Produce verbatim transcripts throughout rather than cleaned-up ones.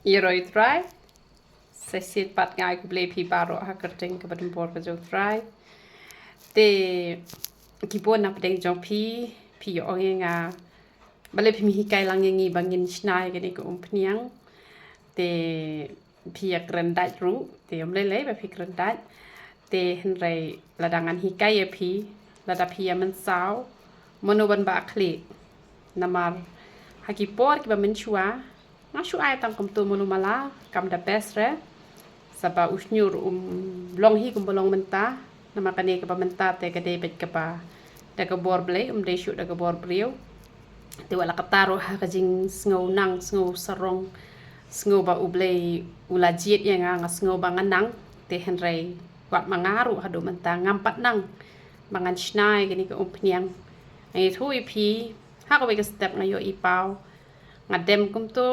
Ïaroh ïa u Trai. Sa shisien pat nga ai khublei ïa phi baroh ha ka kyrteng kaba donbor ka jong u Trai. Te ki bun na pdeng jong phi, phi ïa ong ïa nga, balei phim hikai lang ïa ngi ba ngin shna ïa kane ka umphniang. Te phi ïa kren dait ruh, te ym lei lei ba phi kren dait. Te hynrei lada ngan hikai ïa phi, lada phi ïa mynsaw, mano ban bah khlieh. Namar ha ki por kiba mynshuwa, nga shu ai tang kumto malu mala, kam da best re. Sa ba u shñiuh ruh um long hi kumba long mynta. Namar kane kaba mynta te ka dei beit kaba da ka bor Blei, um dei shuh da ka bor briew. Te wat la katta ruh ha ka jingsngew nang, sngew sarong, sngew ba U Blei u la jied ïa nga, nga sngew ba nga nang. Te hynrei wat ma nga ruh haduh mynta ngam pat nang ba ngan shna ïa kane ka umphniang. Nga ïathuh ïa phi, ha kawei ka step nga ïohi paw, nga dem kumto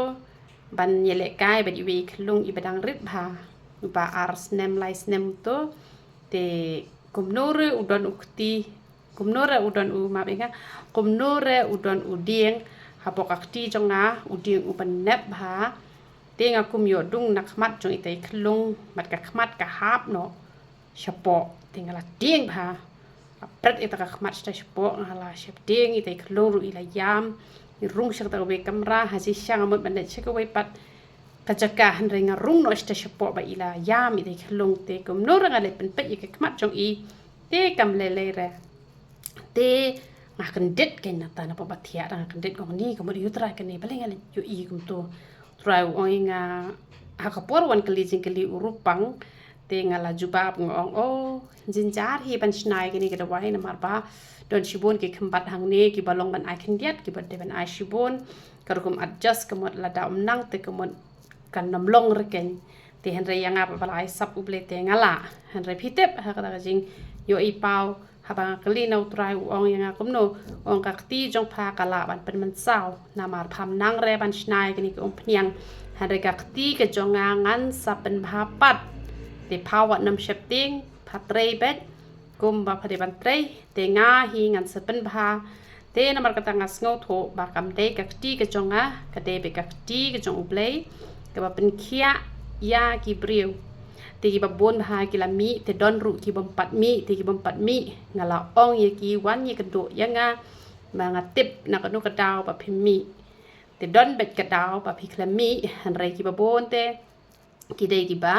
ban ïalehkai bad iwei i khyllung iba dang rit bha, ba ar snem lai snem to. Te kumno re u don u kti, kumno re u don u, map ïa nga, kumno re u don u dieng hapoh ka kti jong nga, u dieng uba nep bha. Te nga kum ïoh dung na khmat jong ita i khyllung, bad ka khmat ka hap noh shapoh. Te nga la dieng bha, nga pret ita ka khmat sha shapoh, nga la sheptieng, ita i khyllung ruh i la ïam. I rung sha kata kawei kamra, ha shisha nga mut ban leit sha kawei pat ka jaka, hynrei nga rung noh sha shapoh ba i la ïam ita i khyllung. Te kumno re nga leit pynpeit ïa ka khmat jong i, te kam lei lei re. Te nga kyndit kein nangta, na pop ba thiah, nga kyndit, nga ong ni ka mut ïa u Trai kane, balei nga leit ïohi kumto. U Trai u ong ïa nga, ha ka por wan kylli jingkylli u Rupang, te nga la jubab, nga ong, oh, jynjar hi ban shna ïa kane ka dawai, namar ba don shibun ki khymbat hangne kiba long ban ai khyndiat, kiba dei ban ai shibun. Ka rukom adjust ka mut lada ym nang te ka mut kan ym long re kein. Te hynrei ïa nga ba la ai sap U Blei te nga lah. Hynrei phi tip, ha kata ka jingïohi paw, haba nga kylli na u Trai, u ong ïa nga kumno, u ong ka kti jong pha ka lah ban pynmynsaw, namar pham nang re ban shna ïa kane ka umphniang. Hynrei ka kti ka jong nga ngan sa pynbha pat. Te pha wat nym sheptieng, pha trei beit kumba pha dei ban trei, te nga hi ngan sa pynbha. Te namar kata nga sngewthuh ba kam dei ka kti ka jong nga, ka dei beit ka kti ka jong U Blei kaba pynkhiah ïa ki briew. Te kiba bun bha ki la mih, te don ruh ki bym pat mih, te ki bym pat mih nga la ong ïa ki, wan ïakynduh ïa nga, ba nga tip na kano ka daw ba phim mih. Te don beit ka daw ba phi khlem mih, hynrei kiba bun te ki dei kiba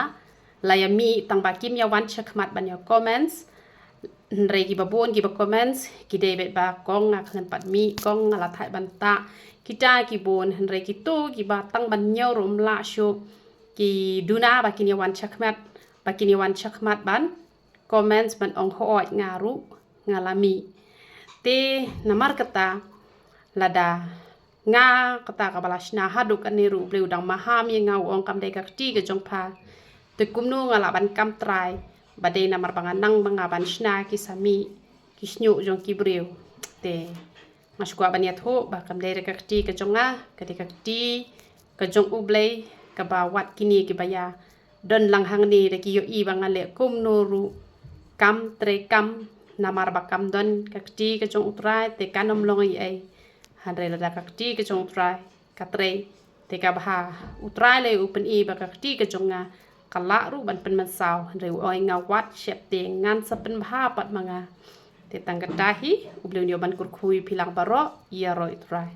la ïa mih tang ba kim ïa wan shakhmat ban ïa comments. Hynrei kiba bun kiba comments ki dei beit ba kong nga khlem pat mih, kong nga la thait ban tah. Kita ki bun, hynrei kito kiba tang ban ñiew ruh ym lah shuh, ki duna ba kin ïa wan shakhmat, ba kin ïa wan shakhmat ban comments ban ong hooid nga ruh nga la mih. Te namar kata, lada nga kata kaba la shna haduh katne ruh U Blei u dang maham ïa nga, u ong kam dei ka kti ka jong pha, te kumno nga lah ban kam trai, ba dei namar ba nga nang ba nga ban shna ki sa mih ki shñiuh jong ki briew. Te nga shu kwah ban ïathuh ba kam dei re ka kti ka jong nga, ka dei ka kti ka jong U Blei kaba wat kine kiba ïa don lang hangne da ki ïohi ba nga leh kumno ruh kam trei kam, namar ba kam don ka kti ka jong U Trai te kan ym long ei ei. Hynrei lada ka kti ka jong U Trai ka trei, te ka bha. U Trai lei u pyni ba ka kti ka jong nga ka lah ruh ban pynmynsaw, hynrei u ong ïa nga wat sheptieng, ngan sa pynbha pat ma nga. Te tang kata hi, U Blei un ïoh ban kyrkhu ïa phi lang baroh, ïaroh ïa U Trai.